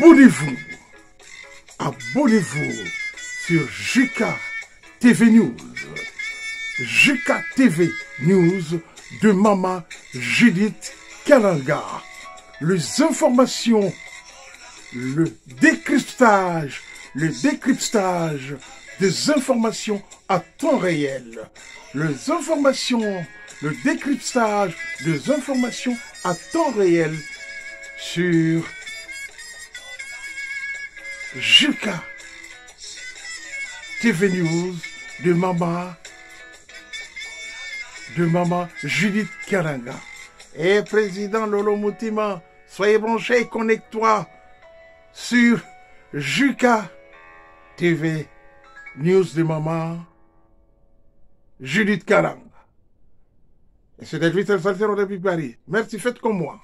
Abonnez-vous. Abonnez-vous sur JK TV News. JK TV News de Mama Judith Kalanga. Les informations, le décryptage, le décryptage des informations à temps réel. Les informations, le décryptage des informations à temps réel sur JK TV News de Mama de Maman Judith Karanga. Et président Lolo Moutima, soyez branchés, connecte-toi sur JK TV News de Maman Judith Karanga. Et c'est David Salvatore depuis Paris. Merci, faites comme moi.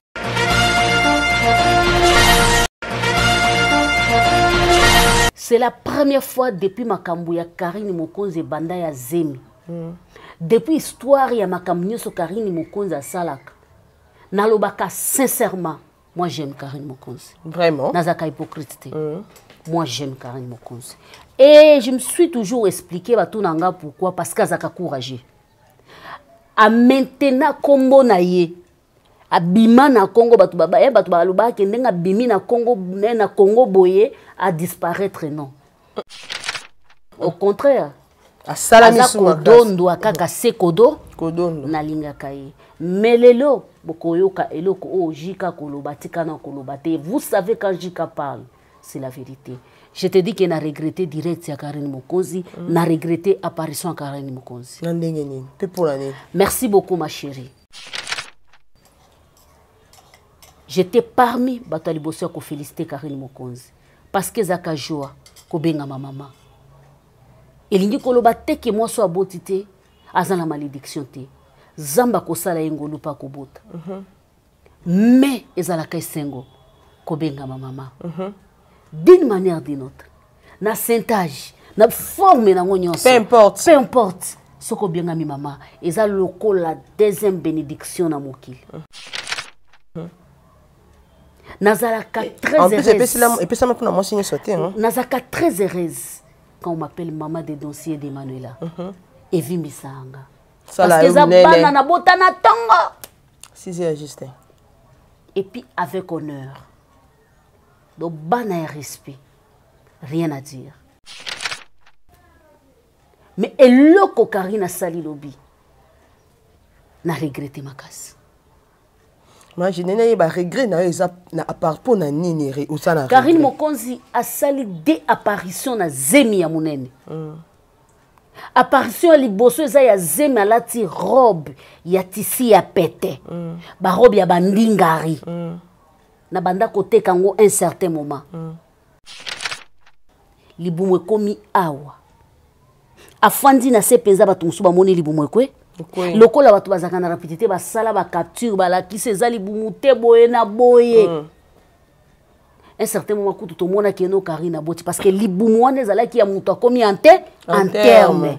C'est la première fois depuis makambo ya Karine Mokonzi banda ya zemi. Depuis histoire ya makambo nyonso Karine Mokonzi asalaka. Nalobaka sincèrement, moi j'aime Karine Mokonzi. Vraiment? Nazaka hypocrite te. Moi j'aime Karine Mokonzi. Et je me suis toujours expliqué bato na nga pourquoi, parce que azaka courageux. A maintenant kombo na ye abima na Congo bato baba ye bato balobaka ke ndenge abimi na Congo ne na Congo boye a disparaître non. Au contraire, Asala aza misu makasi. kodondwa kaka se kodo, Kodondo. nalingaka ye. Mais lelo bokoyoka eloko oyo Jika koloba tika na koloba te. Vous savez quand Jika parle, c'est la vérité. Je te dis que na regretté direct ya Karine Mokonzi, na regretté apparition ya Karine Mokonzi. Na ndenge nini? Pe pour l'année. Merci beaucoup ma chérie. J'étais parmi bato ya liboso ya koféliciter Karine Mokonzi parce que ezaka joie kobenga ma maman. Elingi koloba te ke mwasi oyo aboti te aza na malédiction te. Zamba kosala ye ngolu mpe akobota. Mais ezalaka esengo kobenga ma maman. D'une manière d'une autre, na saintage, na forme nango nyonso. Peu importe. Peu importe. Soko obengami mama, eza lokola deuxième bénédiction na mokili. Nazalaka très En plus, heureuse. epesama mpona mwasi nyonso te, hein? Nazalaka très heureuse quand on m'appelle maman de dossier d'Emmanuela. Evimbisanga. Sala Parce que yo eza monene. bana na bota na tongo. 6 heures juste. Et puis avec honneur. Donc bana ya respect. Rien à dire. Mais eloko Karine asali lobi. Na regretté makasi. Moi, je n'ai pas regret na eza na à part pour na nini re osala Karine regret. Mokonzi asali deux apparitions na zemi ya monene. Apparition ya liboso eza ya zemi alati robe ya tisi ya pete. Ba robe ya bandingari. Na banda koteka ngo un certain moment. Libumu ekomi awa. Afandi na se penza bato mosusu bamoni libumu ekwe. Ekwe. Lokola bato bazalaka na rapidité basala ba capture balakisi eza libumu te boye na boye. Un certain moment kutu tomonaki eno Karine aboti parce que libumu wana ezalaki ya moto akomi en te, En en terme. terme.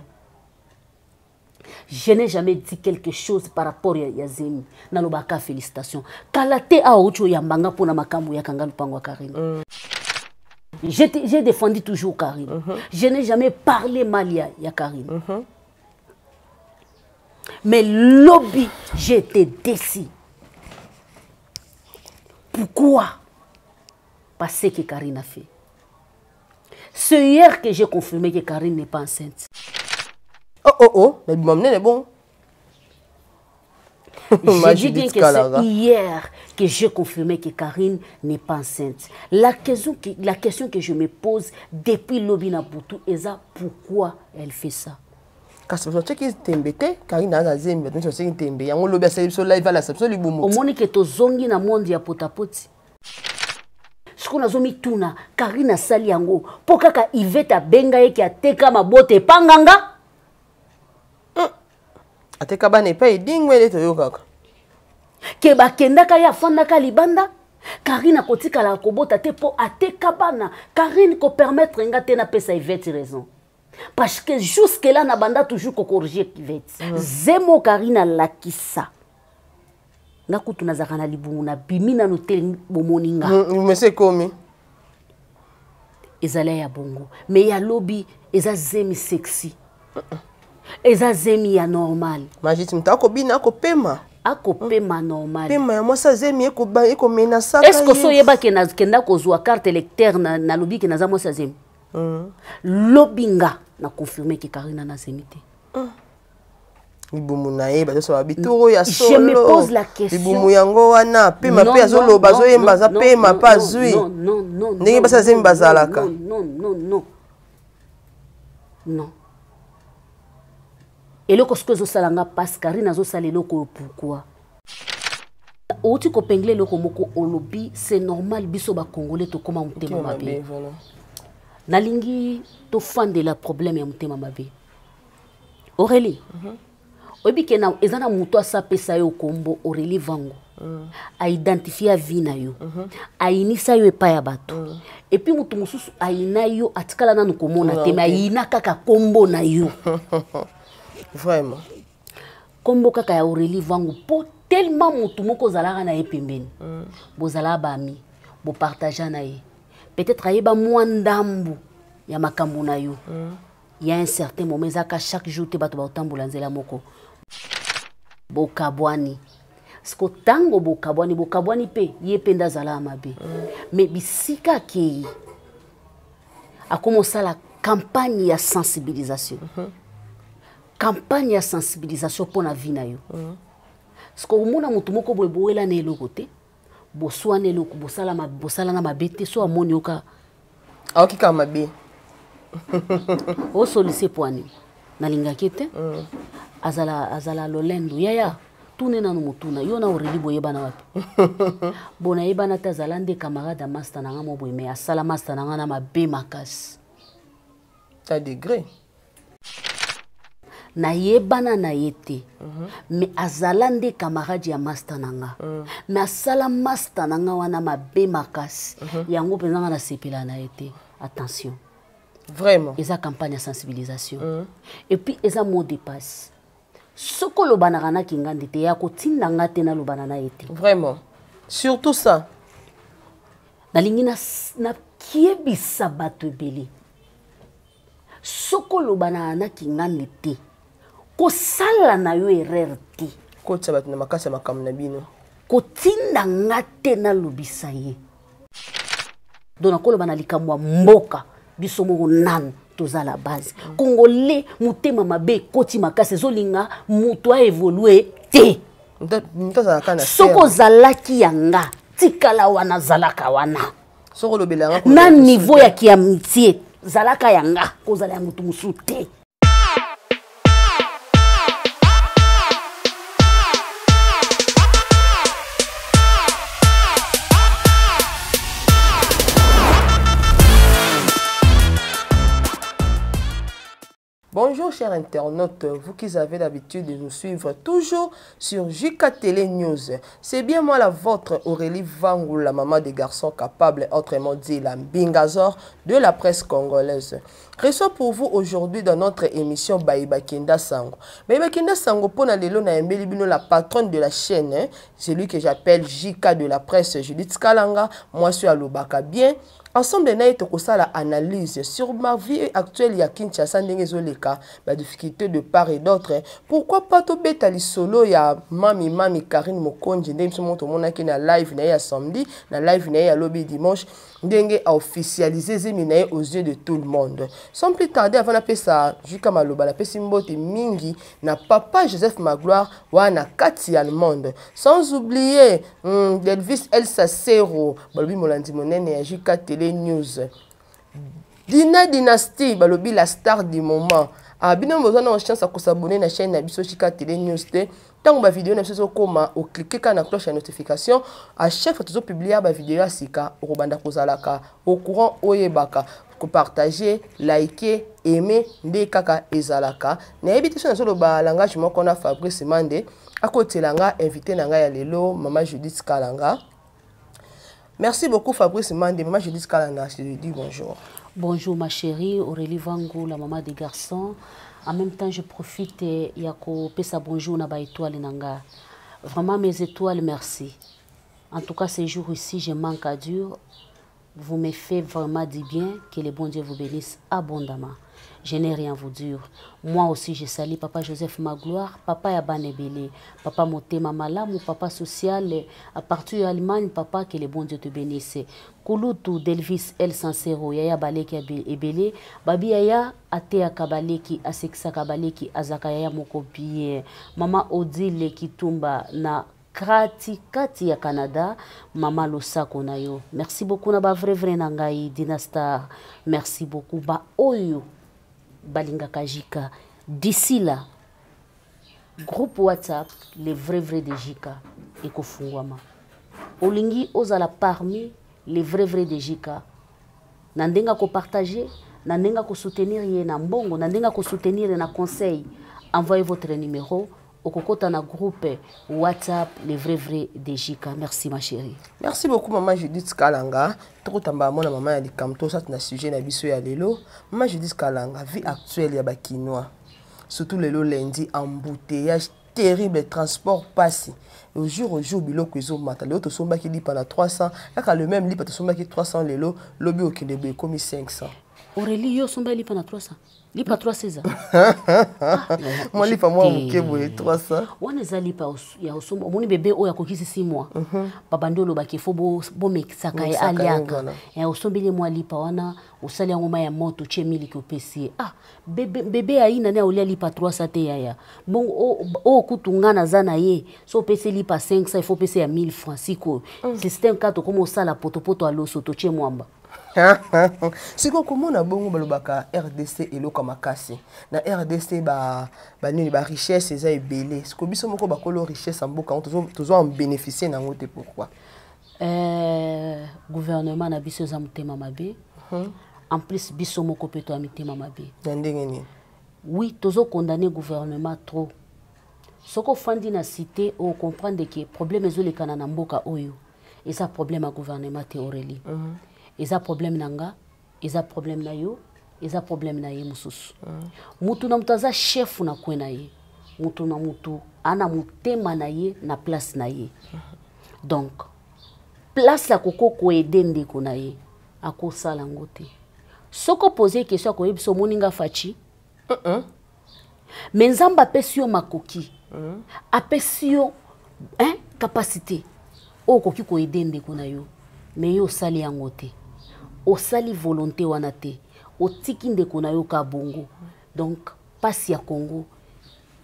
Je n'ai jamais dit quelque chose par rapport ya Zemi. Nalobaka félicitations. Kala te awa uti oyambanga mpona makambo ya kanga lupango ya Karine. J'ai défendu toujours Karine. Je n'ai jamais parlé mal ya Karine. Mais lobi, j'ai été déçu. Pourquoi? Parce ce que Karine a fait. C'est hier que j'ai confirmé que Karine n'est pas enceinte. Oh, oh, oh, mais bon, mais bon. Je dis bien Judith que c'est Kalanga. hier que j'ai confirmé que Karine n'est pas enceinte. La question que je me pose depuis lobi na butu, eza pourquoi elle fait ça? Kasi bato batiaki tembe te, Karine aza zembe, bato nyonso batiaki tembe. Yango lobi asali biso live, alasa biso libumu. Omoni ke tozongi na monde ya potapoti. Sikoyo nazomituna, Karine asali yango mpo kaka Yvette abenga ye ke ateka mabota epanganga. Ateka bana epai edingwe ele toyokaka. Ke bakendaka ye afandaka libanda. Karine akotikala kobota te mpo ateka bana. Karine kopermettre nga te napesa Yvette raison. Parce que jusque-là, na banda toujours ko corriger Yvette. Zemo Karine alakisa. Nga kutu nazalaka na libumu, na bimi nanu te bomoni nga. Mais c'est komi. Ezala ya bongo. Mais ya lobi eza zemi sexy. Eza zemi ya normal. Majiti moto akobina akopema. Akopema normal. Pema ya mwasi azemi ekomenasaka. Est-ce que so oyeba ke nakenda kozwa carte électeur na nalobi ke naza mwasi azemi? Lobi nga na confirmer ke Karina na zemi te. Libumu na ye bazosala bitoro ya solo libumu yango wana pema mpe azoloba azoyemba aza pema mpe azwi ndenge basi azemi bazalaka. Non, non, non, non. Eloko soki ezosala nga mpasi, Karine azosala eloko oyo pourquoi? Outi kopengela eloko moko olobi, c'est normal, biso bacongolais tokóma motema mabe. Nalingi tofandela problème ya motema mabe. Aurélie, oyebi ke eza na moto asapesa yo kombo Aurélie Vango, aidentifie vie na yo, ayinisa yo epai ya bato, et puis moto mosusu ayina yo, atikala nanu komona te, me ayina kaka kombo na yo. Vraiment. Kombo kaka ya Aurélie Vango, mpo tellement motu moko ozalaka na ye pembeni, bozalaka bami, bopartage na ye, peut-être ayeba mwa ndambu ya makambo na yo. Il y a un certain moment, ezaka chaque jour te bato baotambola nzela moko, bokabwani. Siko ntango bokabwani, bokabwani mpe ye mpe nde azalaka mabe, mais bisika akei akoma osala campagne ya sensibilisation, campagne ya sensibilisation mpo na vie na yo. Siko omona motu moko boye, bowela na eloko te, boswana eloko, bosalana mabe te, so amoni yoka aoki kaka mabe. Osolise pwani nalingaki te. Azala lolendo yaya, tune nanu motuna yo na Aurélie boyebana wapi? Bo nayebana te, azala nde camarade ya master na nga mo boye, mais asala master na nga na mabe makasi. Ta degré. Nayebana na ye te, mais azala nde camarade ya master na nga, mais asala master na nga wana mabe makasi. Yango mpenza nga nasepela na ye te. Attention. Vraiment. Eza campagne ya sensibilisation. Et puis eza mot de passe. Soki olobanaka na kingandi te, ya kotinda nga te nalobana na ye te. Vraiment, surtout ça. Nalingi nakiebisa bato ebele, soki olobanaka na kingandi te, kosala na yo erreur te. Kotisa bato na makasi ya makambo na bino. Kotinda nga te nalobisa ye. Donc nakoloba na likambo ya mboka biso moko nanu toza la base. Congolais motema mabe ekoti makasi, ezolinga moto aévolue te. Moto azalaka na soki ozalaki ya nga, tikala wana, zalaka wana. Soki olobelanga na niveau ya kiamitié, zalaka ya nga, kozala ya motu mosusu te. Bonjour chers internautes, vous qui avez l'habitude de nous suivre toujours sur JK Télé News. C'est bien moi la vôtre Aurélie Vangou, la maman des garçons capables, autrement dit la Mbingazor de la presse congolaise. Reçois pour vous aujourd'hui dans notre émission Baïba Kenda Sango. Baïba Kenda Sango, pour lelo na bino la patronne de la chaîne, hein, celui que j'appelle JK de la presse, Judith Kalanga, moi suis alobaka bien. Ensemble na ye tokosala analyse sur ma vie actuelle ya Kinshasa ndenge ezoleka, ba difficulté de part et d'autre. Pourquoi pas tobeta lisolo ya mami mami Karine Mokonzi, ndenge biso moko tomonaki na live na ye ya samedi, na live na ye ya lobi dimanche, ndenge aofficialize zemi na ye aux yeux de tout le monde. Sans plus tarder, avant napesa Juka maloba, napesi mbote mingi na papa Joseph Magloire wana kati ya monde. Sans oublier Delvis Elsa Sero, balobi molandi monene ya JK Télé News. Dina Dynastie, balobi la star du moment. Ah, bino boza na chance ya kosabonner na chaîne na biso JK Télé News te. Ntango ba vidéo na biso ezokoma, oclique kaka na cloche ya notification. À chaque fois tozopublier ba vidéo ya sika, okobanda kozalaka au courant, oyebaka kopartager, liker, aimer nde kaka ezalaka. Nayebi te so nazoloba langage moko na Fabrice Mande akotela nga invité na ngai ya lelo, mama Judith Kalanga. Merci beaucoup Fabrice Mande. Mama Judith Kalanga, je te dis bonjour. Bonjour ma chérie Aurélie Vangou, la maman des garçons. En même temps, je profite ya kopesa bonjour na ba étoile na nga. Vraiment mes étoiles, merci. En tout cas, ces jours ici, je manque à dire. Vous me faites vraiment du bien. Que le bon Dieu vous bénisse abondamment. Je n'ai rien à vous dire. Moi aussi, je salue Papa Joseph Magloire, Papa Yaban Ebele, Papa Motema Malamu, Papa Social, à partir d'Allemagne, Papa, que le bon Dieu te bénisse. Kulutu Delvis El Sansero, Yaya Baleki Ebele, Babi Yaya Atea Kabaleki, Asekisa Kabaleki, Azaka Yaya Moko bien, Mama Odile Kitumba na kati kati ya Canada, mama losako na yo. Merci beaucoup na ba vrai vrai na ngai Dina Star. Merci beaucoup ba oyo balingaka Jika. D'ici là, groupe WhatsApp les vrais vrais de Jika ekofungwama. Olingi ozala parmi les vrais vrais de Jika. Na ndenga ko partager, na ndenga ko soutenir ye na mbongo, na ndenga ko soutenir ye na conseil. Envoyez votre numéro okokota na groupe WhatsApp les vrais vrais de Jika. Merci ma chérie. Merci beaucoup maman Judith Kalanga. Tokotamba mona maman ya likambo to sat na sujet na biso ya lelo. Maman Judith Kalanga, vie actuelle ya ba Kinois. Surtout lelo lundi, embouteillage terrible, transport passé. Au jour biloko ezomata. Lelo tosombaki lipa na 300, kaka le même lipa tosombaki 300 lelo, lobi okende boye ekomi 500. Aurélie, yo osomba lipa na 300? Lipa 300 eza? Moi lipa mwa moke boye 300. Wana eza lipa ya osomba. Omoni bébé oyo akokisi 6 mois. Babandi olobaki fo bomekisaka ye Bomekisaka ye, aliaka. voilà. Osombeli mwa lipa wana, osali yango mai ya moto, otie miliki opesi ye. Ah, bébé ayina ne aolia lipa 300 te yaya. Bongo, o kutu nga naza na ye, so opesi lipa 500, il faut opesi ya 1000 francs sikoyo. Système 4 okoma osala potopoto ya loso, totie mwamba. Sikoyo komona bongo balobaka RDC eloko makasi. Na RDC ba nini, ba richesse eza ebele. Sikoyo biso moko bakolo richesse ya mboka yango, tozo en bénéficier nango te, pourquoi? Gouvernement na biso eza motema mabe. En plus biso moko pe toya mitema mabe. Na ndenge nini? Oui, tozo condamner gouvernement trop. Soko ofandi na cité, o comprendre que problème ezolekana na mboka oyo. Eza problème ya gouvernement te, Aurélie. Eza problème na nga, eza problème na yo, eza problème na ye mosusu. Mutu na mutu aza chef na kwe na ye. Mutu na mutu ana motema na ye na place na ye. Donc place akoko koaider ndeko na ye, akosala yango te. Soko poser question akoyebisa omoni nga Fatshi. Mais Nzambe apesi yo makoki. Apesi yo, hein, capacité. Oyo okoki koaider ndeko na yo. Mais yo osali yango te. Osali volonté wana te. Otiki ndeko na yo ka bongo. Donc pasi ya Congo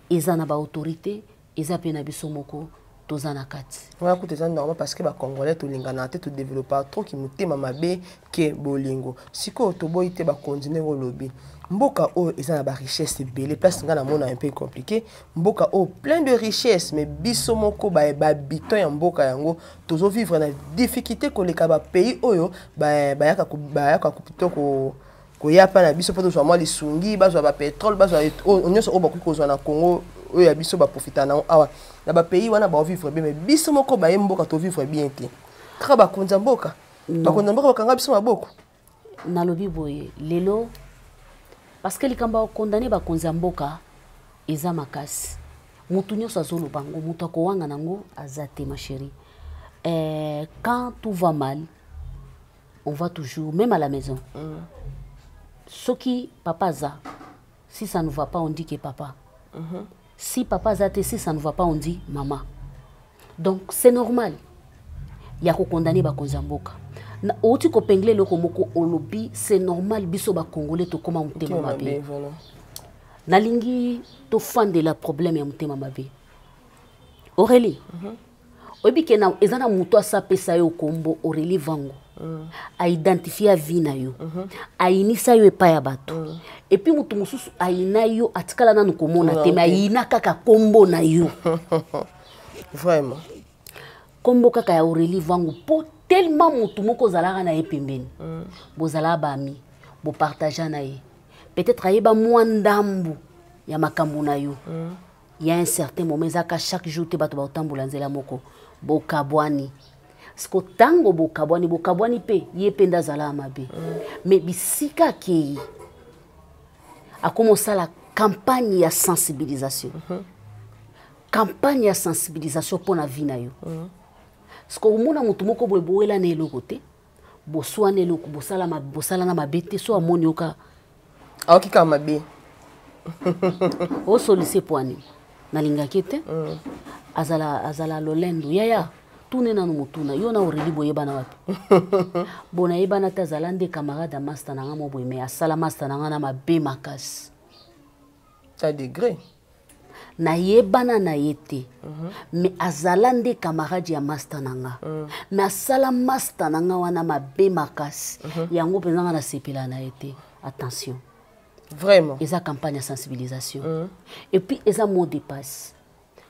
eza na ba autorité, eza pe na biso moko toza na kati. Wana kutu eza normal parce que ba Congolais tolingana te, todéveloppa trop ki motema mabe ke bolingo. Sikoyo toboyi te bakonzi ndenge olobi. Mboka oyo eza na ba richesse ebele, place nga namona un peu compliqué. Mboka oyo plein de richesse, mais biso moko ba habitant ya mboka yango tozo vivre na difficulté koleka ba pays oyo bayaka bayaka plutôt koya pa na biso po tozwa mwa lisungi, bazwa ba pétrole, bazwa oyo nyonso oyo bakoki kozwa na Congo oyo ya biso baprofita nango awa. Na ba pays wana ba vivre bien, mais biso moko baye mboka to vivre bien te. Kaka bakonzi ya mboka. Non. Bakonzi ya mboka bakanga biso maboko. Nalobi boye lelo parce que likambo ya kokondane bakonzi ya mboka eza makasi. Mutu nyonso azoloba ngo, mutu akowanga nango aza te, ma chérie. Quand tout va mal, on va toujours, même à la maison. Soki papa aza, si ça ne va pas, on dit que papa. Si papa aza te, si ça ne va pas, on dit maman. Donc c'est normal. Ya kokondane bakonzi ya mboka. Na outi kopengle eloko moko olobi, c'est normal biso ba Congolais tokoma motema Motema mabe. mabe, voilà. Nalingi tofandela problème ya motema mabe. Aurélie, oyebi ke na, eza na moto asapesa yo kombo Aurélie Vango. A identifier vie na yo. Ayinisa yo epai ya bato. Et puis moto mosusu ayina yo atikala nanu komona te, mais ayina kaka kombo na yo. Vraiment. Kombo kaka ya Aurélie Vango po tellement moto moko ozalaka na ye pembeni. Bozalaka ba ami, bopartagea na ye. Peut-être ayeba mwa ndambu ya makambo na yo. Il y a un certain moment, ezaka chaque jour te bato baotambola nzela moko. Bokabwani. Siko tango bokabwani, bokabwani pe, ye pe nde azalaka mabe. Mais bisika akei, akoma osala campagne ya sensibilisation. Campagne ya sensibilisation mpo na vie na yo. Siko omona motu moko boye bowela na eloko te, Boswana eloko bosala bosalana mabe te, so amoni yo ka aoki kaka mabe. Osolise pwani nalingaki te. Azala azala lolendo yaya, tune nanu motuna yo na Aurélie, boyebana wapi? Bo nayebana te, azala nde camarade ya master na nga mo boye, mais asala master na nga na mabe makasi. Ta degré. Nayebana na ye te, mais azala nde camarade ya master na nga, mais asala master na nga wana mabe makasi. Yango mpenza nga nasepela na ye te. Attention. Vraiment. Eza campagne ya sensibilisation. Et puis eza mot de passe.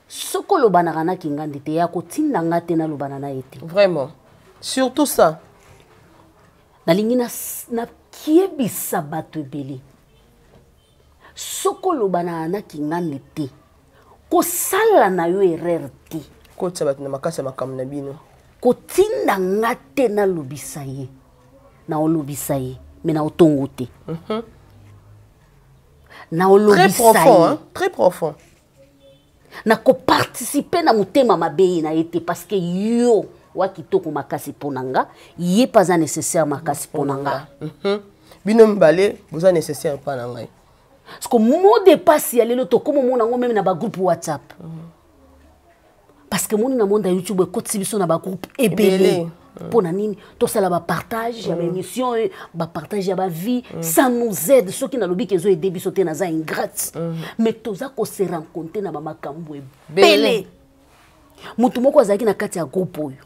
Soki olobanaka na kingandi te, ya kotinda nga te nalobana na ye te. Vraiment, surtout ça. Nalingi nakiebisa bato ebele, soki olobanaka na kingandi te, kosala na yo erreur te. Kotisa bato na makasi ya makambo na bino. Kotinda nga te nalobisa ye, naolobisa ye, me naotongo te. Très Naolobisa profond ye. Hein? Très profond. Nakoparticipe na motema mabe ye na ye te, parce que yo wa kitoko makasi mpo na nga, ye mpe aza nécessaire makasi mpo na nga. Bino mibale boza nécessaire mpa na ngai. Parce que mot de passe ya lelo, tokóma omona yango même na bagroupe WhatsApp, parce que moni na monde ya YouTube ekotisi biso na bagroupe ebele. Ebele. Mpo na nini tosala bapartage ya baémission, bapartage ya bavie? Ça nous aide. Soki nalobi ke ezoaide biso te, naza ingrate. Mais toza kose rencontre na bamakambo ebele. Motu moko azalaki na kati ya groupe oyo,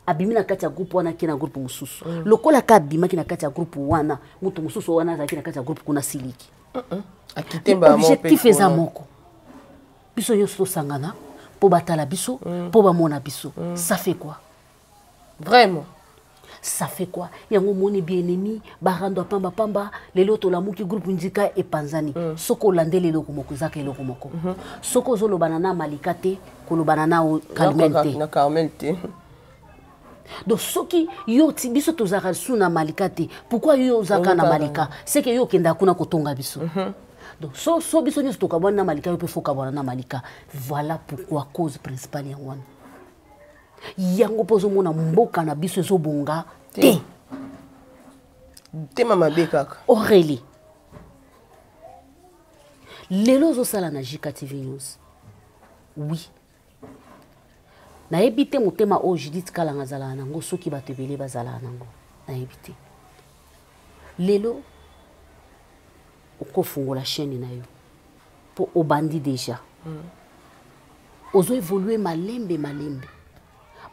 abimi na kati ya groupe wana, ake na groupe mosusu. Lokola ka abimaki na kati ya groupe wana, moto mosusu wana azalaki na kati ya groupe kuna siliki. Akite mbala moko mpe. Objectif eza kuna. Moko, biso nyonso tosangana mpo batala biso, mpo bamona biso. Ça fait quoi? Vraiment. Ça fait quoi? Yango moni bien-aimé barando ya pambapamba. Lelo tolamuki, groupe Ndika epanzani. Soki olandeli eloko moko, ezaka eloko moko. Soki ozolobana na Malika te, kolobana na Carmel te. Na Carmel te. Donc soki yo ti biso tozalaka su na Malika te, pourquoi yo ozalaka na Ozalaka. Malika? C'est que yo okendaka kuna kotonga biso. Donc so biso nyonso tokabwana na Malika, yo mpe faut kabwana na Malika. Voilà pourquoi cause principale yango wana, yango mpo ozomona mboka na biso ezobonga te. Tema mabe kaka. Aurélie, lelo ozosala na JK TV News, oui, nayebi te motema oyo Judith Kalanga azalaka nango, soki bato ebele bazalaka nango, nayebi te. Lelo okofungola chaîne na yo mpo obandi déjà, ozo évolue malembe malembe,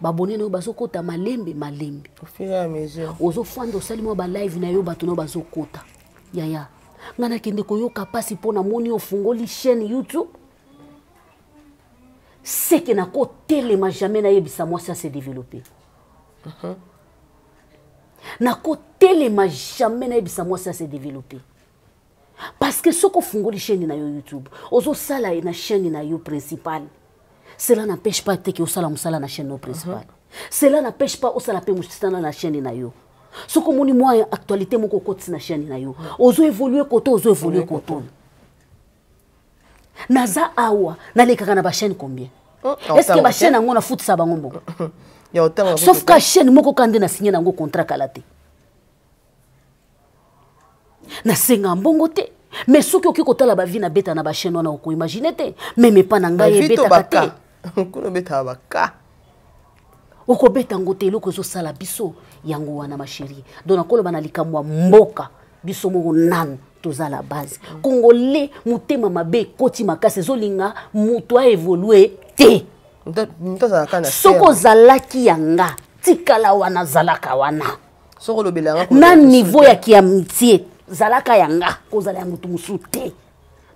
babone na yo bazokota malembe malembe. Au fur et à mesure. Ozofanda, osali mwa balive na yo, bato na yo bazokota. Yaya, ngai nakende koyoka mpasi mpo namoni ofungoli chaîne YouTube, seke nakotelema jamais nayebisa mwasi ase développe. Nakotelema jamais nayebisa mwasi ase développe, parce que soki ofungoli chaîne na yo YouTube, ozosala ye na chaîne na yo principale, cela n'empêche pas te ke osala mosala na chaîne na yo principale. Cela n'empêche pas osala mpe mosala na chaîne na yo. Soki omoni mwa actualité moko, okotisi na chaîne na yo, ozo évolue koto, ozo évolue koto. Naza awa, nalekaka na bachaîne combien? Est ce que bachaîne yango nafutisa bango mbongo? Ya otanga. Sauf ka chaîne moko ka nde nasinye nango contrat kala te, nasenga mbongo te. Mais soki okoki kotala bavie nabeta na bachaîne wana, okoimagine te. Même epa na ngai ebetaka te. Kuna obetaka baka. Okobeta yango te. Eloko ezosala biso yango wana, ma chérie. Donc nakoloba na likambo ya mboka, biso moko nanu toza la base. Congolais motema mabe ekoti makasi, ezolinga moto aévolue te. Moto azalaka na Soki ozalaki yanga, tikala wana, zalaka wana. Soki olobela yanga Na niveau ya kiamitié, zalaka yanga, kozala ya motu mosusu te.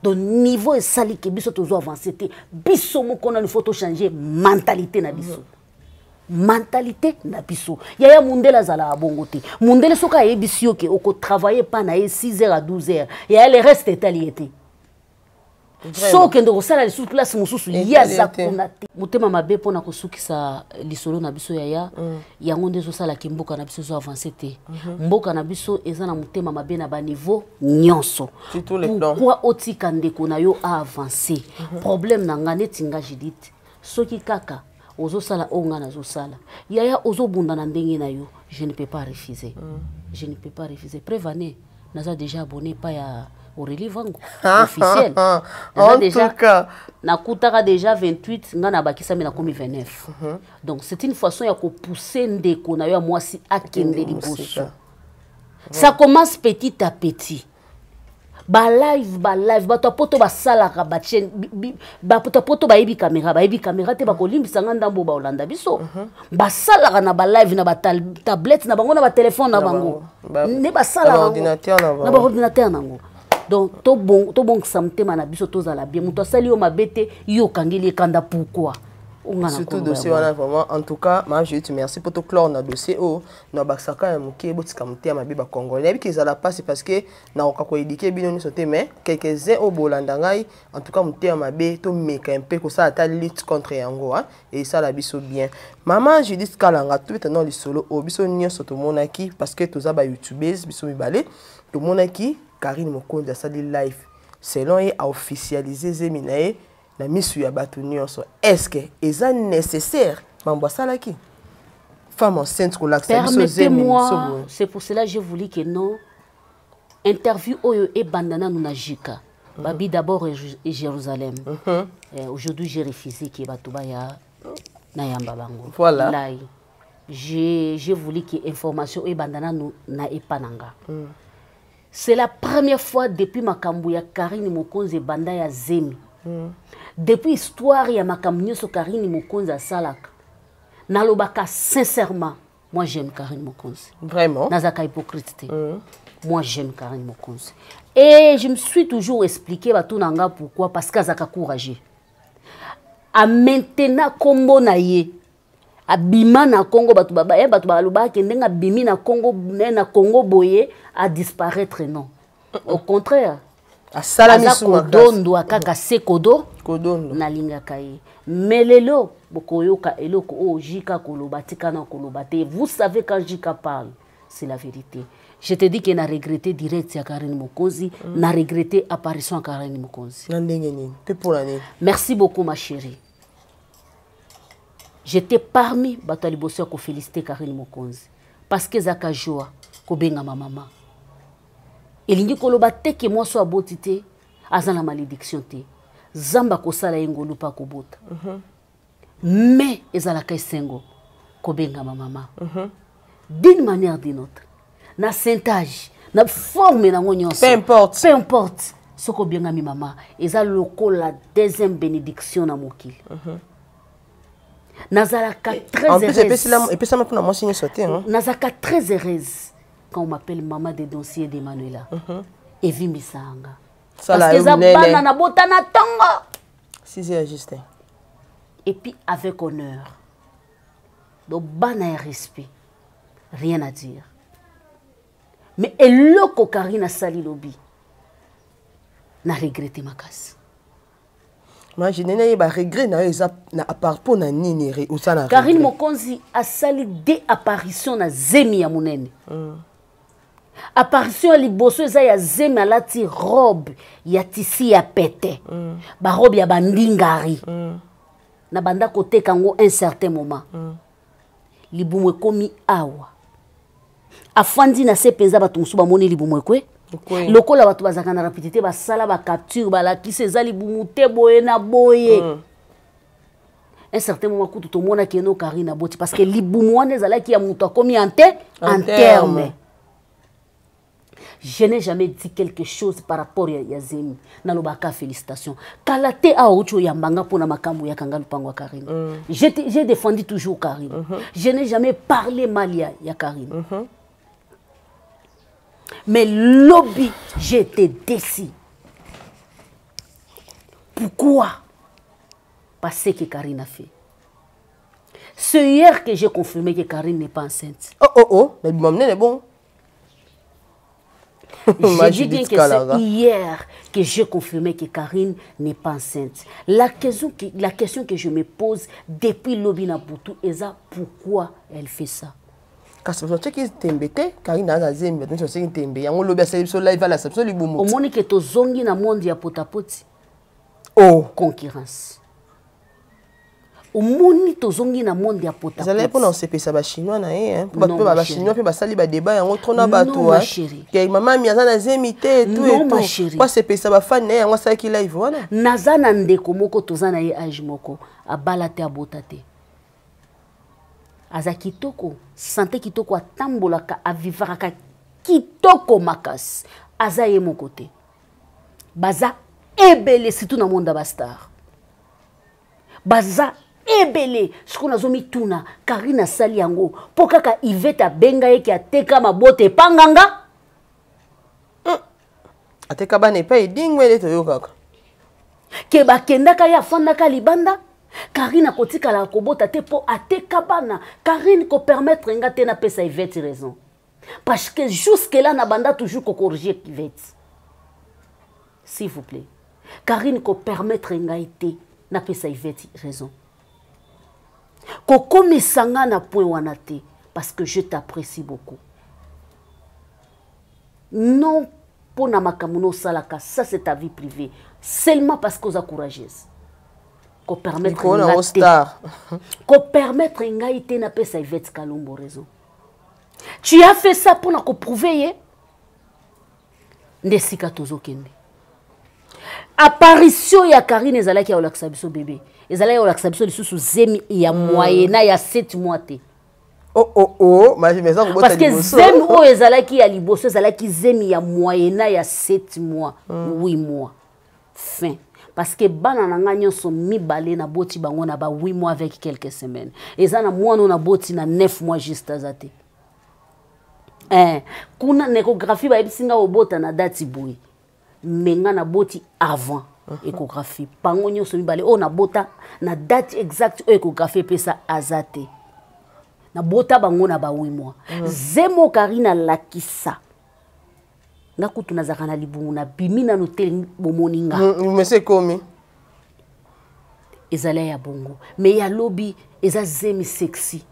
Donc niveau esali ke biso tozo avance te, biso moko nanu faut tochange mentalité na biso, mentalité na biso. Yaya, mundele azalaka bongo te. Mundele soki ayebisi yo ke okotravaille epa na ye 6 heures à 12 heures, yaya, le reste etali ye te. So okende kosala lisusu place mosusu, ye aza kuna te. Motema mabe mpona kosukisa lisolo na biso, yaya, yango nde ezosalaki mboka na biso ezo avance te. Mboka na biso eza na motema mabe na baniveau nyonso. Pourquoi otika ndeko na yo aavance? Problème na nga, neti nga Judith, soki kaka Ozosala oyo ngai nazosala. Yaya, ozobunda na ndenge na yo. Je ne peux pas refuser. Je ne peux pas refuser. Preuve année, naza déjà abonné pa ya Aurélie Vango officiel. En déjà, tout cas, nakutaka déjà 28, nga nabakisami nakomi 29. Donc c'est une façon ya kopousser ndeko na yo ya mwasi akende liboso. Ça commence petit à petit. Balive, balive, bato ya poto basalaka bachaîne, bato ya poto bayebi caméra, bayebi caméra te, bakolimbisa nga ndambo baolanda biso. Basalaka na balive na batablette na bango, na batelefone na bango, nde basalaka na baordinateur nango. Donc tobongisa motema na biso, tozala bien. Moto asali yo mabe te, yo okangeli ekanda, pourquoi? Surtout dossier wana, vraiment, en tout cas, ma Judith, merci pour toclore na dossier oyo. Na bakisaka ya moke, botika motema mabe. Bacongolais, nayebi ke ezala mpasi parce que nakoka koéduquer bino nyonso te, mais quelques-uns oyo bolanda ngai, en tout cas, motema mabe, tomeka mpe kosala ata lutte contre yango esala biso bien. Mama Judith Kalanga, tobeta na lisolo oyo biso nyonso tomonaki, parce que toza bayoutubeuses biso mibale. Tomonaki Karine Mokonzi asali live, selon ye aofficialiser zemi na ye na misu ya bato nyonso. Est ce que eza nécessaire mambo asalaki, femme enceinte kolakisa biso zemi? Moi, c'est pour cela j'ai voulu que non, interview oyo ebanda nanu na Jika babi d'abord et Jérusalem. Aujourd'hui j'ai refusé ke bato baya nayamba bango. Voilà. Lai j'ai voulu que information ebanda nanu na epa na nga. C'est la première fois depuis makambo ya Karine Mokonzi ebanda ya zemi, depuis histoire ya makambo nyonso Karine Mokonzi asalaka. Nalobaka sincèrement, moi j'aime Karine Mokonzi. Vraiment. Nazalaka hypocrite te. Moi j'aime Karine Mokonzi et je me suis toujours expliqué. Bato na nga pourquoi? Parce que azalaka courageux. Amaintenir kombo na ye, abima na Congo, bato bato balobaka ndenge abimi na Congo, na Congo boye adisparaître. Non, au contraire. Asala aza kodondwa kaka se kodo. Kodondo. Nalingaka ye, mais lelo bokoyoka eloko oyo Jika koloba, tika na koloba te. Vous savez, quand Jika parle, c'est la vérité. Je te dis que na regretté direct ya Karine Mokonzi, na regretté apparition ya Karine Mokonzi. Na ndenge nini mpe mpona nini? Merci beaucoup, ma chérie. J'étais parmi bato ya liboso ya koféliciter Karine Mokonzi, parce que ezalaka joie kobengama mama. Elingi koloba te ke mwasi aboti te aza na malédiction te. Nzambe akosala ye ngolu mpe akobota. Mais ezalaka esengo kobengama mama d'une manière d'une autre, na saintage, na forme nango nyonso. Peu importe. Peu importe. Soki obengami mama, eza lokola deuxième bénédiction na mokili. Nazalaka très En plus, heureuse. Epesama mpona mwasi nyonso te, hein? Nazalaka très heureuse quand on m'appelle maman de Doncier d'Emanuela. Evimbisanga Sala parce que yo eza monene. bana nabota na ntongo. 6 heures Justin. Et puis avec honneur, donc bana ya respect, rien à dire. Mais eloko Karine asali lobi, na regretté makasi. Ma je nayeba regret na yo eza na apart mpo na nini osala Karine regret? Mokonzi asali de apparition na zemi ya monene. Apparition ya liboso eza ya zemi, alati robe ya tisi ya pete, barobe ya bandingari. Na banda koteka yango un certain moment. Libumu ekomi awa, afandi na se mpenza, bato mosusu bamoni libumu ekwe. Ekwe. Lokola bato bazalaka na rapidité, basala bacapture, balakisi eza libumu te, boye na boye. Un certain moment kutu tomonaki eno Karine aboti, parce que libumu wana ezalaki ya moto akomi En en terme. terme. Je n'ai jamais dit quelque chose par rapport ya zemi. Nalobaka félicitation. Kala te awa uti oyambanga mpona makambo ya kanga lupango ya Karine. J'ai défendu toujours Karine. Je n'ai jamais parlé mal ya Karine. Mais lobi, j'ai été déçu. Pourquoi? Parce que Karine a fait, c'est hier que j'ai confirmé que Karine n'est pas enceinte. Oh, mais libumu monene bon. Je dis bien que c'est hier que j'ai confirmé que Karine n'est pas enceinte. La question que je me pose depuis lobi na butu, eza pourquoi elle fait ça? Kasi bato batiaki tembe te, Karine aza zemi, bato nyonso batiaki tembe yango. Lobi asali biso live, alasa biso libumu. Omoni ke tozongi na monde ya potapoti. Oh. Concurrence. Omoni, tozongi na monde ya pota. Ezalaki mpona kosepelisa Bachinois na ye, mpo bato mpe Bachinois mpe basali badébat yango trop na bato ke mama mi aza na zemi te, tout et tout, po asepelisa bafani na ye. Yango asalaki live wana. Naza na ndeko moko, toza na ye age moko, abala te, abota te, aza kitoko, santé kitoko, atambolaka, avivakaka kitoko makasi. Aza ye moko te, baza ebele, surtout na monde ya bastar, baza ebele. Sikoyo nazomituna, Karine asali yango mpo kaka Ivete abenga ye ke ateka mabota epanganga. Ateka bana epai edingwe nde toyokaka. Ke bakendaka, ye afandaka libanda. Karine akotikala kobota te mpo ateka bana. Karine, kopermettre nga te napesa Ivete raison, parce que jusque là na banda toujours kocorriger Ivete. S'il vous plaît, Karine, kopermettre ngai te napesa Ivete raison. Kokomisa nga na point wana te, parce que je t'apprécie beaucoup. Non mpo na makambo nosalaka, ça c'est ta vie privée, seulement parce que oza courageuse. Kopermettre nga te, kopermettre ngai te napesa Ivete Kalombo raison. Tu as fait ça mpona koprouver ye nde esika tozokende. Apparition ya Karine ezalaki ya kolakisa biso bebe, ezalaki ya kolakisa biso lisusu zemi ya moyena ya 7 mois te. Oh, parce que zemi oyo ezalaki ya liboso ezalaki zemi ya moyena ya 7 mois, 8 mois fin, parce que bana na ngai nyonso mibale naboti bango na ba 8 mois avec quelques semaines. Eza na mwana oyo naboti na 9 mois juste, aza te. Kuna na échographie bayebisi nga obota na date boye, me nga naboti avant échographie. Bango nyonso mibale oyo nabota na date exacte oyo échographie epesa aza te. Nabota bango na ba 8 mois. Zemo Karine alakisa nga kutu nazalaka na libumu, nabimi nano te, bomoni nga. Mese ekomi. Ezali ya bongo, mais ya lobi eza zemi sexy,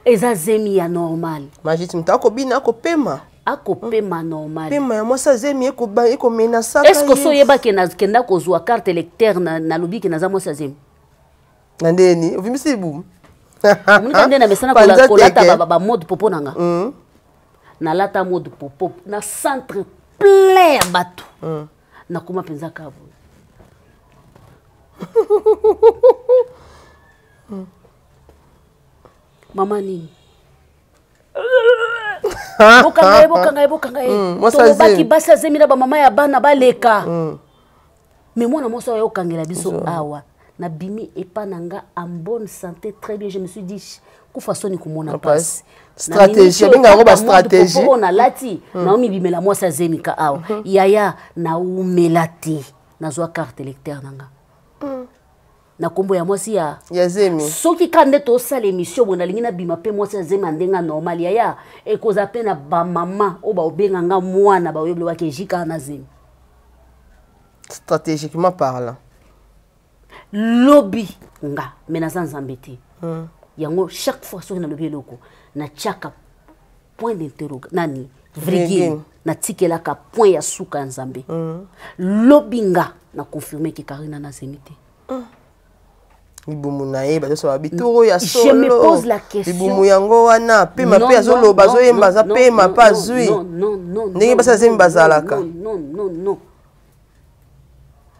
eza zemi ya normal. Majiti moto akobina, akopema. Akopema normal. Pema ya mwasi azemi ekomenasaka. Est ce que so oyebaki kenda kozwa carte électeur, nalobi ke naza mwasi azemi? Na ndeni ovimbisi libumu. Omonika nde na mesana kolata bamode popo na nga. Nalata mode popo na centre plein ya bato. Nakoma mpenza kaboye. Mama nini, bokanga ye, bokanga ye, bokanga ye. Tolobaki basi azemi na bamama ya bana baleka. Mais mwana mwasi oyo okangela biso awa, nabimi epa na nga en bonne santé, très bien. Je me suis dit, kufa soni komona pasi. Stratégie, abenga yango bastratégie. Oyo nalati, naomibimela mwasi azemika awa. Yaya, naumela te, nazwa carte électeur na nga na nkombo ya mwasi ya ya zemi. Soki ka nde tosala émission boye, nalingi nabima mpe mwasi ya zemi ya ndenge normal, yaya, ekozala mpe na bamama oyo baobenga nga mwana, baoyebi ejika na zemi. Stratégiquement parlant. Lobi nga me naza Nzambe te. Yango chaque fois soki nalobi eloko, natiaka point d'interroga nani, virgule, natikelaka point ya suka ya Nzambe. Lobi nga na confirme ke Karina na zemi te. Libumu na ye bazosala bitoro ya solo. Je me pose la question. Libumu yango wana, pema mpe azoloba, azoyemba, aza pema mpe azwi ndenge basi azemi bazalaka. Non, non, non,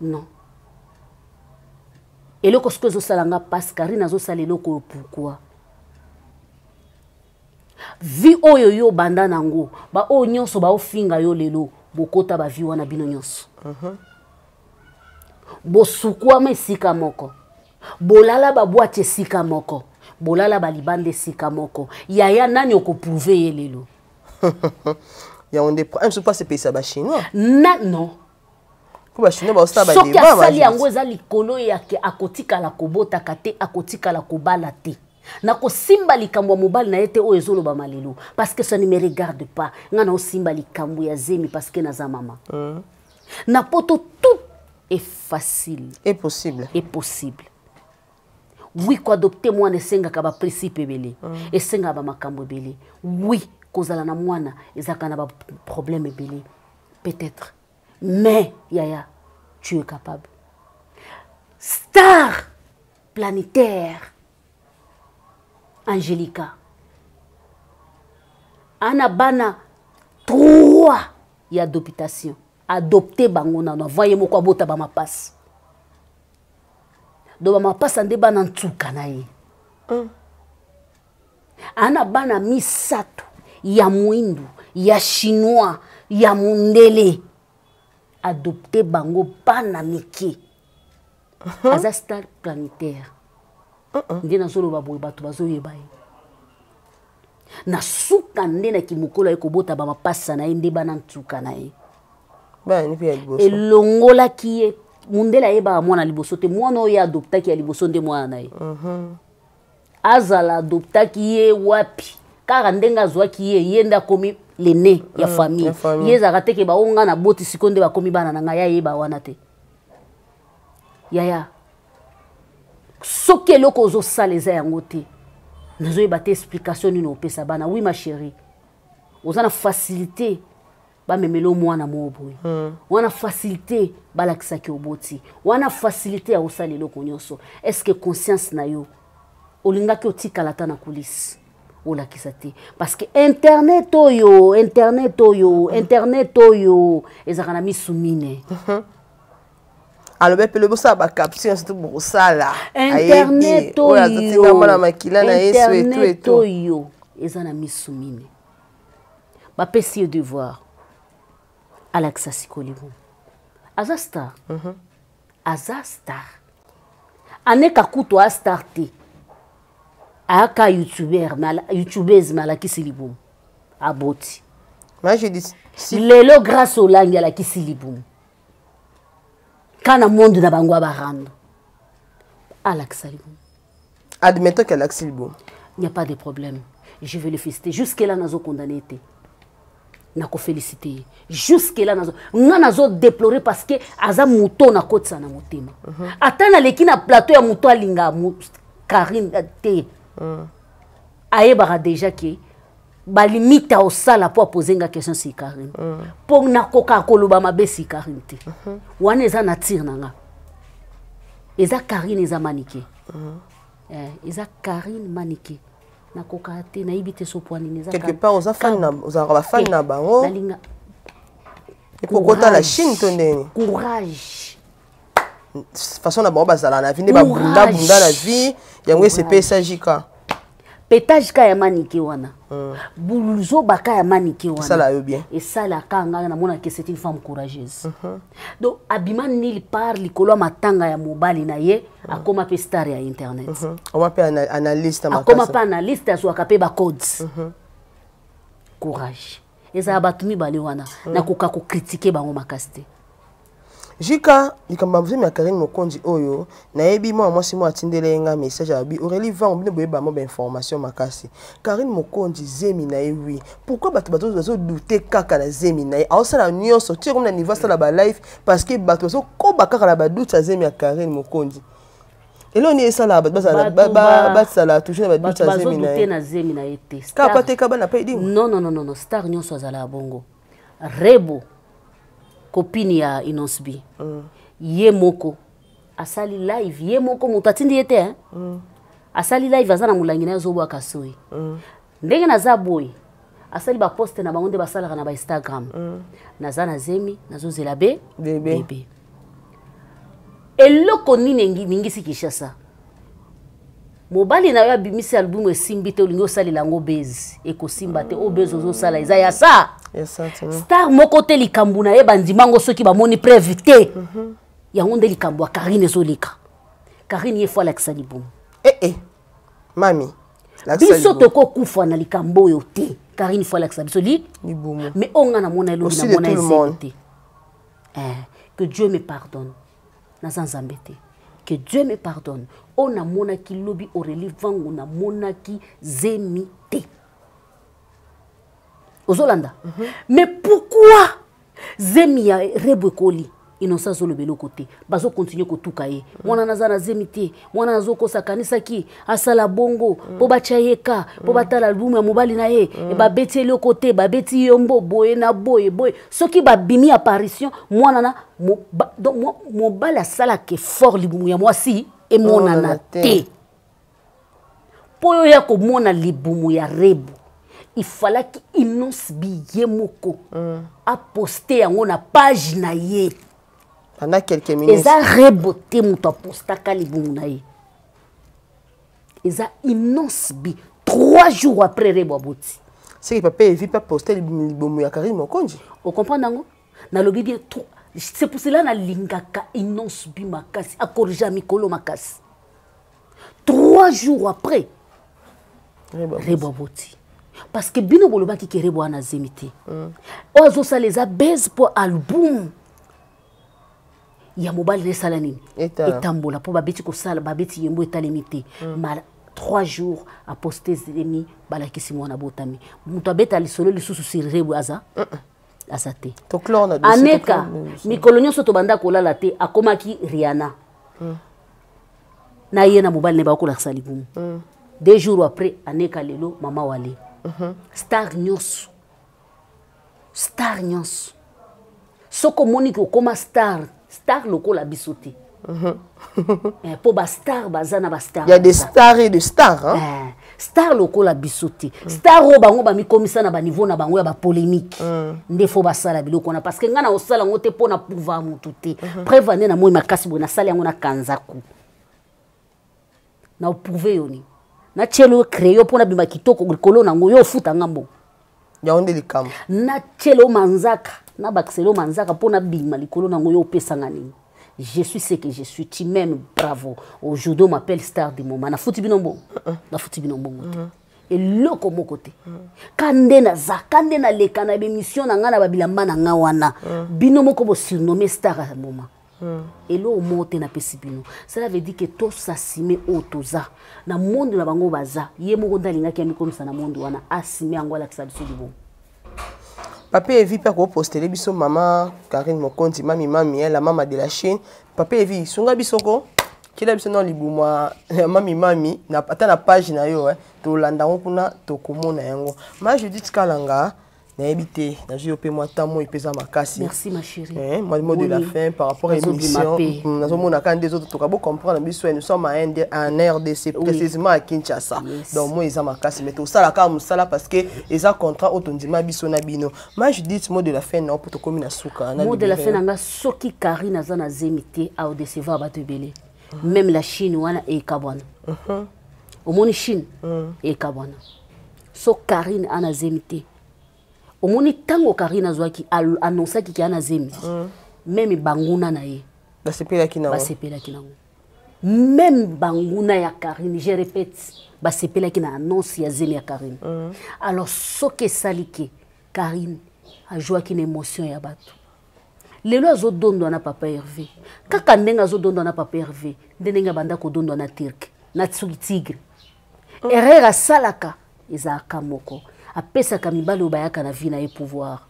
non. Eloko soki ezosala nga mpasi, Karine azosala eloko oyo pourquoi? Vie oyo yo obanda nango, baoyo nyonso baofinga yo lelo, bokota bavie wana bino nyonso. Bosukwama esika moko, bolala babwati esika moko, bolala balibanda esika moko. Yaya, nani okoprouver ye lelo? Yango nde mosusu mpasi epesa Bachinois. Na non. Po Bachinois baosala. Soki asali yango, eza likolo yake. Akotikala kobotaka te, akotikala kobala te, nakosimba likambo ya mobali na ye te oyo ezolobama lelo, parce que ça ne me regarde pas. Nga naosimba likambo ya zemi parce que naza mama. Na poto tout est facile. Est possible. Est possible, oui. Koadopter mwana esengaka baprincipe ebele, esengaka bamakambo ebele. Oui, kozala na mwana ezalaka na baproblème ebele peut-être, mais yaya, tu es capable. Star. Planétaire Angelica ana bana 3 ya adoptation, adopte bango nano avant ye moko abota bamapasi. Do bamapasa nde bana ntuka na ye. Ana bana misato ya mwindu, ya chinois, ya mundele, adopte bango bana mike. Aza star planétaire. Nde nazoloba boye, bato bazoyeba ye na suka nde na kimokolo aye kobota bamapasa na ye nde bana ntuka na ye. Bana mpe ya liboso. Elongolaki ye mundele ayebaka mwana liboso te. Mwana oyo adoptaki ya liboso nde mwana na ye. Azala adoptaki ye wapi? Kaka ndenge azwaki ye, ye nde akomi l'aîné ya famille. Ya famille. Ye ezalaka te ke baoyo nga na boti sikoyo nde bakomi bana na ngai. Ayeba wana te. Yaya, soki eloko ozosala eza yango te, nazoyeba te explication nini opesa bana. Oui, ma chérie, oza na facilité bamemela mwana moko boye, wana facilité balakisaki oboti, wana facilité ya kosala eloko nyonso. Est ce que conscience na yo olingaki otikala ata na coulisse, olakisa te? Parce que internet oyo, internet oyo, internet oyo ezalaka na misu mine. Alobi mpe lobi osala bacaption, surtout bokosala. Internet oyo azotinga mwana makila na yesu etu. Internet etu oyo eza na misu mine. Bapesi ye devoir alakisa sikolibo aza star. Aza star, aneka kutu a star te, ayaka youtuber, youtubeuse, mais alakisi libumu, aboti. Moi, je dis si. Lelo Grâce Olangi alakisi libumu kana monde na bango ya barando, alakisa libumu. Admettons qu'elle alakisi libumu. Il n'y a pas de problème, je vais le féliciter. Jusque là nazo condamné te, nakofélicité ye. Jusque là nazo, nga nazo déplorer parce que aza moto nakotisa na motema. Ata naleki na plateau ya moto alinga Karine te, ayebaka déjà ke balimite aosala mpo apose nga question si Karine, mpo nakoka koloba mabe si Karine te. Wana eza nature na nga, eza Karine, eza Manike. Eza Karine Manike, nakoka te, nayebi te so po nini eza. Quelque part oza fan na, ozalaka bafan na bango. Nalinga. Ekokota la Chine to ndeni. Courage. Façon na bango bazala na vie nde babunda bunda na vie yango, esepesa jika. Petage ka ya Manike wana, buzobaka ya Manike wana. Esala yo bien. Esalaka ngai, namonaki c'est une femme courageuse. Donc abima nulle part likolo ya matanga ya mobali na ye, akoma mpe star ya internet. Oma mpe analyste. Akoma mpe analyste, azwaka mpe bacodes. Courage ezala bato mibale wana, nakoka kocritiquer bango makasi te. Jika likambo ya zemi ya Karine Mokonzi oyo, nayebi mwana mwasi moko atindeli ye nga message, alobi: "Aurélie Vango, bino boyeba mo bainformation makasi, Karine Mokonzi zemi na ye, oui, pourquoi bato bazodouter kaka na zemi na ye? Aosala nyonso ti komi na niveau asala balive parce que bato bazokoba kaka na badoute ya zemi ya Karine Mokonzi. Eloko nini esalaka bato basala toujours na badoute ya zemi na ye?" Na zemi na ye te. Kaka po ateka bana mpe edingo. Non, non, non, non, star nyonso azalaka bongo. Rebo, copine ya Innoss'B, ye moko asali live, ye moko, moto atindi ye te, hein? Asali live, aza na molangi na ye, azobwaka soi. Ndenge naza boye, asali baposte na bango nde basalaka na bainstagram. Naza na zemi, nazozela be bebe. Bebe. Eloko nini eningisi Kinshasa? Mobali na yo abimisi album, esimbi te, olingi osalela yango base, ekosimba te. Oyo base ozosala eza ya sa star moko te. Likambo na ye, bandimango soki bamoni preuve te. Yango nde likambo ya Karine ezoleka. Karine ye faut alakisa libumu. Eh, eh. Mami. Biso tokokufa na likambo oyo te. Karine faut alakisa biso li libumu. Mais oyo nga namona elobi, namona ezeli te. Que Dieu me pardonne, naza Nzambe te, que Dieu me pardonne. Oyo namonaki lobi, Aurélie Vangu, namonaki zemi te. Ozolanda? Mais pourquoi zemi ya Rebo ekoli, Innocent azoloba eloko te, bazocontinuer kotuka ye? Mwana naza na zemi te, mwana azokosa, akanisaki asala bongo mpo batya ye ka mpo batala albumu ya mobali na ye. Babeti eloko te, babeti yombo boye na boye boye. Soki babimi apparition mwana na donc mobali asalaka effort, libumu ya mwasi. Emonana te. Mpo oyo ya komona libumu ya Rebo, ifalaki Innoss'B ye moko aposte yango na page na ye pendant quelques minutes. Eza Rebo te moto apostaka libumu na ye, eza Innoss'B 3 jours après Rebo aboti. Seki papa Evi mpe aposte libumu ya Karine Mokonzi. Ocomprendre yango, nalobi bien trop. C'est pour cela nalingaka Innoss'B makasi, akorija mikolo makasi. 3 jours après Rebo aboti, parce que bino bolobaki ke Rebo wana azemi te. Oyo azosala eza base mpo album ya mobali na esala nini, etambola, mpo babeti kosala, babeti yembo etalemi te. Ma 3 jours aposte zemi, balakisi mwana botami. Moto abeta lisolo lisusu sur Rebo aza aza te. Aneka mikolo nyonso tobanda kolala te, akomaki Riana na ye na mobali na ye bakolakisa libumu. 2 jours après aneka lelo mama wale. Star nyonso, star nyonso, soki omoni ke okóma star, star lokola biso te, mpo bastar baza na bastar. Il y a des stars et des stars, hein? Star lokola biso te, star oyo bango bamikomisa na baniveau na bango ya bapolémique nde fo basala biloko wana, parce que ngai na kosala yango te mpo na pouvoir motu te. Preuve ande na moi makasi boye, nasali yango na kanzaku na oprouve yo nini? Natiela oyo crayon mpo nabima kitoko likolo nango, yo ofutanga mbongo? Yango nde likambo. Natiela yo manzaka, nabakisela yo manzaka mpo nabima likolo nango, yo opesanga nini? Je suis ce que je suis, tu m'aimes, bravo. Aujourd'hui on m'appelle star du moment. Nafuti bino mbongo? Nafuti bino mbongo te, eloko moko te. Ka nde naza, ka nde naleka na bémission na ngai na babilamba na ngai wana, bino moko bosurnome star ya moment. Eloko moko te napesi bino. Cela veut dire que tosasime oyo toza na monde na bango baza. Ye moko nde alingaki amikomisa na monde wana, asime yango, alakisa biso libongo. Papa Evi mpe akopostele biso mama Karine Mokonzi, mami mami, la mama de la Chine. Papa Evi, sunga biso ko tiela biso na libumu ya mami mami ata na page na yo, tolanda yango kuna, tokomona yango. Ma Judith Kalanga, nayebi te, nazwi yo mpe mwa temps moi epeza makasi. Merci ma chérie. Moi, mot de la fin par rapport à émission. Nazomona kaka nde ezototoka, bocomprendre biso, nous sommes en RDC, précisément à Kinshasa. Donc moi eza makasi, mais tosala kaka mosala parce que eza contrat oyo tondima biso na bino. Ma Judith, mot de la fin na mpo tokomi na suka. Mot de la fin na nga, soki Karine aza na zemi te, aodecevoir bato ebele. Même la Chine wana ekabwana. Omoni Chine ekabwana so Karine ana zemi te. Omoni ntango Karine azwaki, annonçaki ke ana zemi, même banguna na ye basepelaki nango. Basepelaki nango. Même banguna ya Karine, je répète, basepelaki na annonce ya zemi ya Karine. Alors soki esali ke Karine azwaki na émotion ya bato, lelo azodondwa na papa Hervé, kaka ndenge azodondwa na papa Hervé nde ndenge abanda kodondwa na Turke na soki Tigre. Erreur asalaka ezalaka moko: apesaka mibali oyo bayaka na vie na ye pouvoir,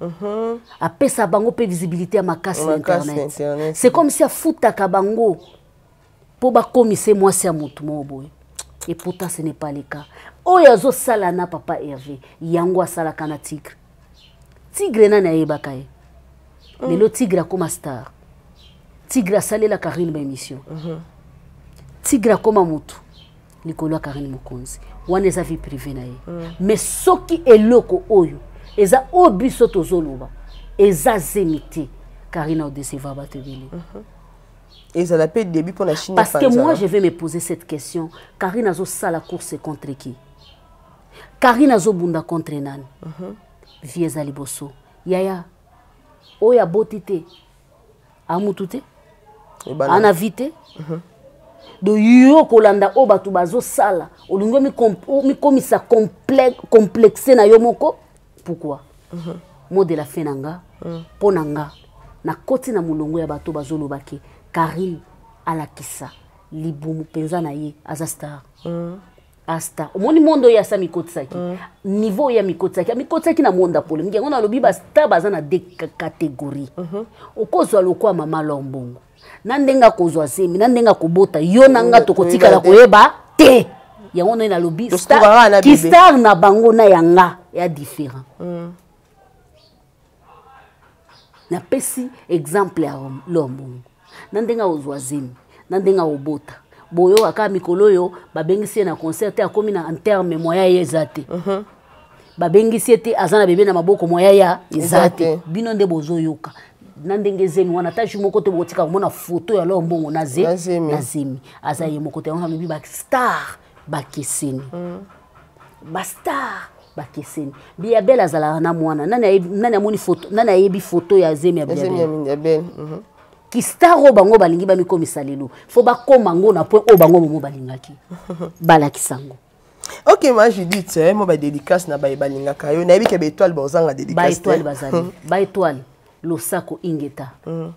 apesa bango mpe visibilité ya makasi na internet. C'est comme si afutaka bango mpo bakomise mwasi ya motu moko boye, et pourtant ce n'est pas le cas. Oyo azosala na papa Hervé, yango asalaka na Tigre. Tigre nani ayebaka ye? Lelo Tigre akoma star, Tigre asalela Karine baémission, Tigre akoma motu likolo ya Karine Mokonzi. Wana eza vie privée na ye. Mais soki eloko oyo eza oyo biso tozoloba eza zemi te, Karine aodecevoir bato ebele. Ezala mpe début mpo na Chine. Parce que moi je vais me poser cette question: Karine azosala course contre qui? Karine azobunda contre nani? Vie eza liboso, yaya. Oyo aboti te, amutu te, ana vie te. Donc yo kolanda oyo bato bazosala, olingi omikomisa complexe na yo moko, pourquoi? Mot de la fin na nga, mpo na nga nakoti na molongo ya bato bazoloba ke Karine alakisa libumu mpenza na ye, aza star. Asta omoni monde oyo asa mikotisaki, niveau oyo amikotisaki, amikotisaki na monde ya polémique. Yango nalobi bastar baza na deux catégorie. Okozwa lokwa mama Lombongo na ndenge akozwa zemi, na ndenge akobota, yo na nga tokotikala koyeba te. Yango nde nalobi kistar na bango na yanga ya différent. Napesi exemple ya Lombongo na ndenge akozwa zemi, na ndenge akobota. Boyoka kaka mikolo oyo babengisi ye na concert te, akomi na enterme, moya ye eza te. Babengisi ye te, aza na bebe na maboko, moya ya eza te. Bino nde bozoyoka na ndenge zemi wana, ata jour moko te bokotika komona foto ya Lor Mbongo na zemi. Na zemi. Aza ye moko te. Yango nalobi bastar bakeseni. Bastar bakeseni. Biabel azalaka na mwana. Nani amoni foto? Nani ayebi foto ya zemi ya Biabel? Ki star oyo bango balingi bamikomisa lelo, fo bakóma ngo na point oyo bango momo balingaki balakisa ngo. Ok, ma Judith, eh, mo badédicace na baye balingaka yo. Nayebi ke baétoile bozanga dédicace. Baétoile bazali, baétoile losako, ingeta.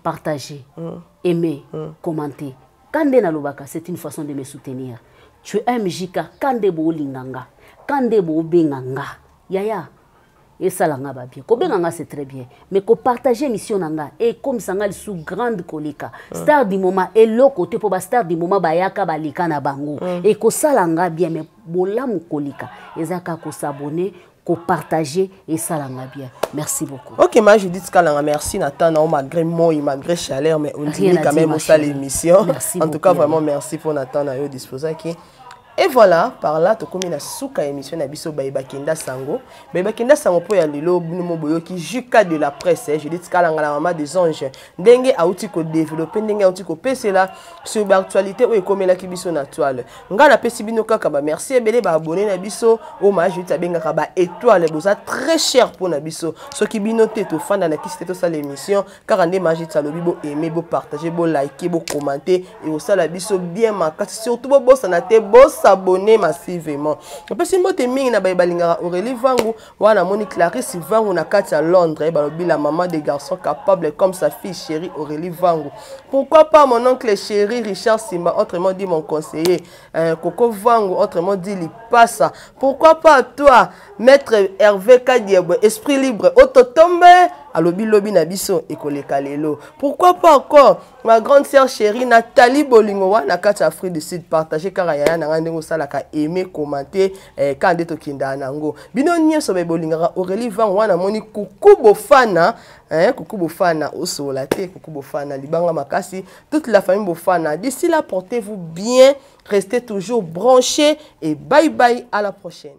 Partager, aimer, commenter ka nde nalobaka, c'est une façon de me soutenir. Tu aimes JK ka nde boolinga nga, ka nde boobenga nga yaya, esala nga babien. Kobenga nga, c'est très bien, mais kopartage émission na nga ekomisa nga lisu grande koleka star du moment. Eloko te, mpo bastar du moment bayaka, baleka na bango. Ekosala nga bien, mais bolamu koleka eza kaka kos'abonner, kopartage, esala nga bien. Merci beaucoup. Ok, ma Judith Kalanga, merci Nathan, non, malgré moi, malgré chaleur, mais on dit quand même ça l'émission. Merci. En tout cas, vraiment merci pour Nathan na yo disposé qui. Et voilà, par là, tokomi na suka émission na biso Bayeba Kenda Sango. Bayeba Kenda Sango po ya lelo, bino mo boyoki JK de la presse, eh, Judith Kalanga, la maman des anges. Ndenge auti ko développer, ndenge auti ko pesela sur l'actualité oyo ekomelaki biso na toile. Nga na pesi bino kaka ba merci ebele, ba abonné na biso, o ma Judith abengaka ba étoile, boza très cher pour na biso. Soki bino te, tofanda na kisi te tosala émission, kaka nde ma Judith alobi bo aimer, bo partager, bo liker, bo commenter et osala biso bien makasi. Surtout bo bosana te bo s'abonner massivement. Napesi mbote mingi na baye balingaka Aurélie Vangu wana. Namoni Clarisse Vangu na kati ya Londres, balobi la maman des garçons capables comme sa fille chérie Aurélie Vangu. Pourquoi pas mon oncle chéri Richard Simba, autrement dit mon conseiller, Coco Vangu, autrement dit Lipasa. Pourquoi pas toi, maître Hervé Kadiebwe, esprit libre, ototombe alobi lobi na biso ekoleka lelo. Pourquoi pas encore ma grande sœur chérie Nathalie Bolingo wana kati ya Afrique du Sud. Partage kaka yaya na ngai ndenge osalaka, aimer, commenter, kaka nde tokendaka nango. Bino nyonso baye bolingaka Aurélie Vangu wana, namoni kuku Bofana, hein, kuku Bofana osola te, kuku Bofana libanga makasi, toute la famille Bofana. D'ici là, portez-vous bien, restez toujours branchés et bye bye, à la prochaine.